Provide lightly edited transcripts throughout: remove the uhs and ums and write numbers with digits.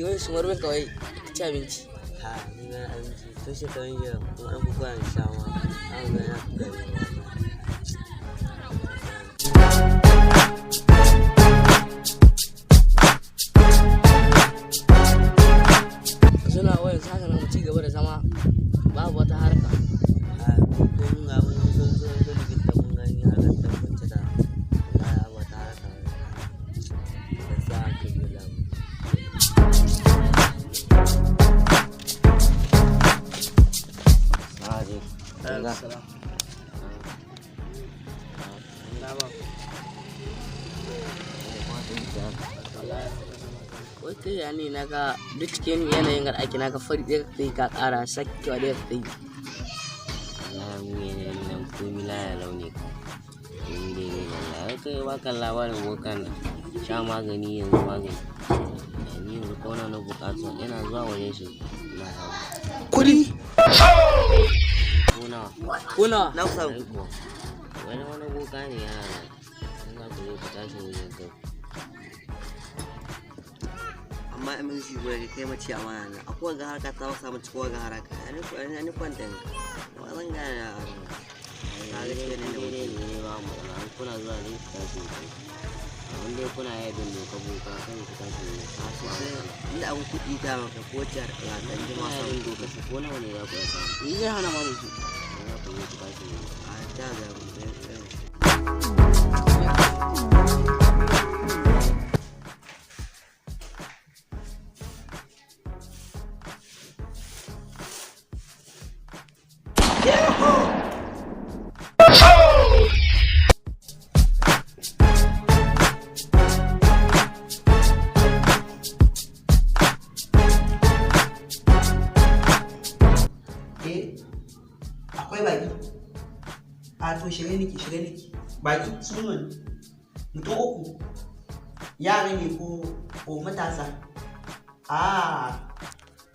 Ki wai su marbin kawai ka ci abinci. Ha, ni na abinci tun shekarun jiya kuma ɗan kuka na sha ma an ga na gari wannan. Suna wayan haka nan mu ci gaba da zama babu wata harka. Ha, ko mun ga mun zo zo zo likita mun gani harkar ta kwance ta wallahi ba ta harka gaskiya aka yi lamu. Salamu Wai kai ya ne na ga duk cikin yanayin ga ake na ga fari ɗaya ka kai ka ƙara sakewa ɗaya ka kai. Wallahi mu yanayin nan komi laya launi ka. Komi daidai wallahi. Wai kai ba ka labarin bokan nan. Sha magani yanzu magani. Ni yanzu ko na bukatu ina zuwa wajen shi na samu. Kuɗi. Ko nawa? Kuna. Na samu. Wani wani boka ne yana nan. In za ku zo ku tashi wajen kai. Amma in shi gore kai mace amana na akwai ga harka ta samu cikowa ga haraka ani ko ani kwanta ne wa zan gane na abu na ga shi ne da Daidai ne ba mu matsala. In kuna zuwa ne ku tashi wajen. Abin dai kuna iya bin doka boka kan ku tashi wajen. a sosai inda abun kuɗi ta maka ko wacce harka dan jima Kuna iya samu bin doka shi ko nawa ne za ku iya samu. Ni zai hana ma mu ci. In za ku zo ku tashi wajen. A ta ga mu da Eh, akwai baki. A to shirye niki, shirye niki. Baki su ne mutum uku. Yara ne ko ko matasa. A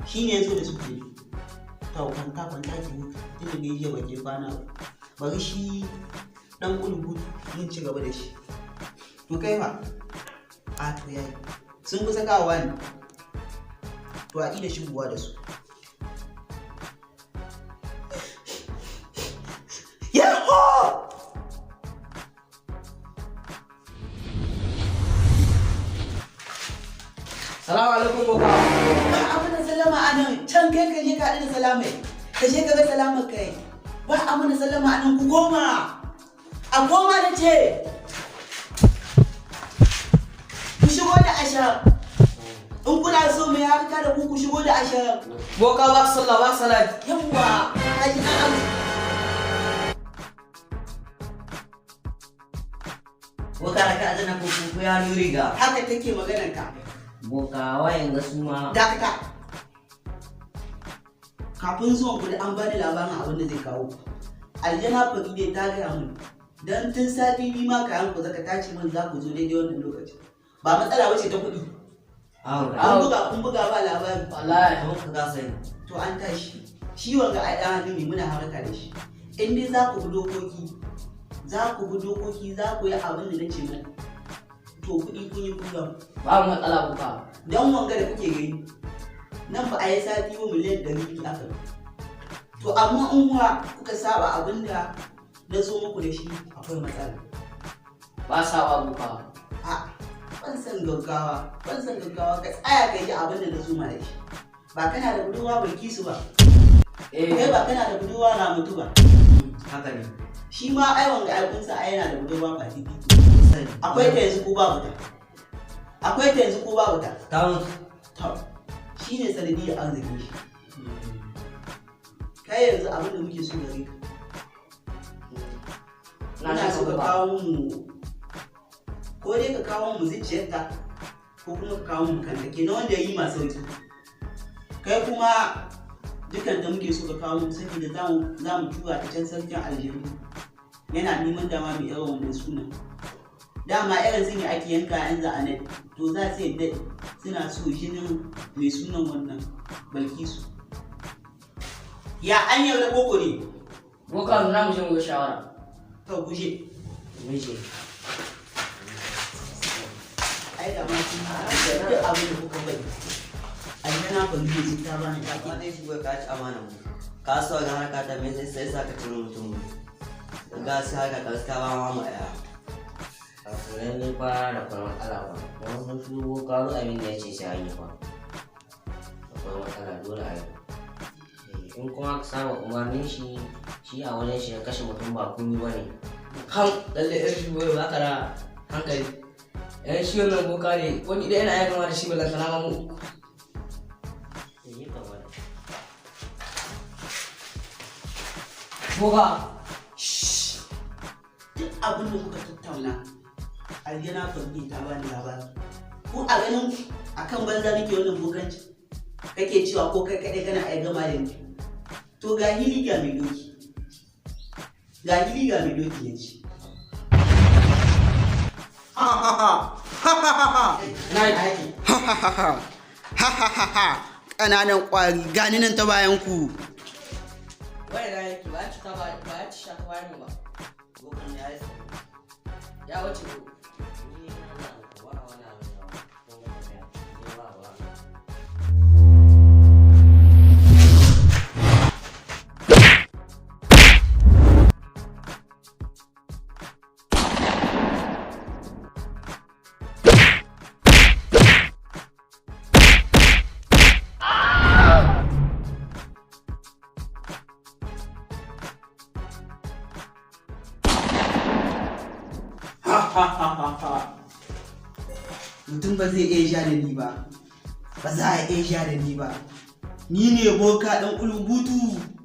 shi ne ya zo da su ke. To kwanta kwanta ki huta tunda dai jiya baki kwana ba. Bari shi dan kulubu mun ci gaba da shi. To kai fa? A to yayi. Sun kusa kawowa ne. To a ida shigowa da su. Yahoo! Salamu alaikum boka. Ba a mana sallama a nan, can kai ka je ka haɗu da salamai, ka je ka ga salamar kai. Ba a mana sallama a nan, ku koma. A koma na ce. Ku shigo da ashar. In kuna so mu yi harka da ku, ku shigo da ashar. Boka ba sallah ba salat. Yawwa, ka ji ɗan abu. Boka da ka azana ko ko ya nuri ga. Haka take maganar ka. Boka wayan ga su ma. Dakata. Kafin zuwan ku da an bani labarin abin da zai kawo. Aljana Faride ta gaya mun. Dan tun sati biyu ma kayan ku zaka tace min za ku zo daidai wannan lokacin. Ba matsala bace ta kuɗi. Awo. Kun buga kun buga ba labari. Wallahi. Kamar ka gasa yi. To an tashi. Shi wanga ai dan hannu ne muna harka da shi. In dai za ku bi dokoki, za ku bi dokoki za ku yi abin da nace muku. To kuɗi kun yi kun gama. Ba matsala boka. Don wanga da kuke gani nan ba a yi sati ba miliyan 200 aka yi. To amma in wa kuka saba abin da na zo muku da shi akwai matsala. Ba sawa boka. A ban san gaggawa, ban san gaggawa, ka tsaya ka yi abin da na zo ma da shi. Ba kana da budurwa Bilkisu ba, kai Eh. ba kana da budurwa Ramatu ba. Haka ne. Shi ma ai wanga ai kun sa ai yana da budurwa Fatiti. Sani. Akwai ta yanzu ko babu ta? Akwai ta yanzu ko babu ta? Ta mutu. To, shi ne sanadiyar arzikin shi. Kai yanzu abin da muke so gare ka. Na Ina shi so ka boka. kawo mu ko dai ka kawo mu zuciyarta ko kuma ka kawo mu kanta kenan wanda ya yi ma sauki. Kai kuma dukan da muke so ka kawo mu saboda za mu tura ta can sarkin aljanu. Yana neman dama mai irin wannan sunan. Dama irin su ne ake yanka yan za a naɗi. To za su yadda suna so jinin mai sunan wannan Balkisu. Ya an yarda koko ne? Boka nuna mu je mu yi shawara. To guje. Miji. Ai da ma kun duk abin da kuka bari. Aljana kwalliya ce ta bani Amma dai shi ka ci amana mu. Ka so ga harka ta me sai sa ka ciro mutum mu. Ga sai harka ka ka ba mu aya. Wato lallai fa da kwai matsala ba. Don sun fi boka duk abin da ya ce sai an yi fa. Akwai matsala dole a yi. Eh, in kuma aka saba umarnin shi, shi a wajen shi ya kashe mutum ba komi ba ne. Kam lalle yan shi boye ba ka da hankali. Yan shi wannan boka ne wani idan yana ya gama da shi balantana ma mu uku. Eh, yi kamar. Boka. Duk abin da kuka tattauna, aljana kwalliya ta bani labari. Ko a ganin akan banza nake wannan bokanci? Kake cewa ko kai kaɗai kana ai gama da ni. To ga hili ga mai doki. Ga hili ga mai doki ya ci. Na yi. Ha ƙananan ƙwari gani nan ta bayan ku. Wai na yake ba ya ci ta ba ba ya ci sha ta bayan mu ba. Bokan ya yi Ya wuce ko. Ni na ga ba wani abu da kun ga tafiya. Ni ba ba. Mutum ba zai iya sha da ni ba. Ba za a iya sha da ni ba. Ni ne boka ɗan ƙulumbutu.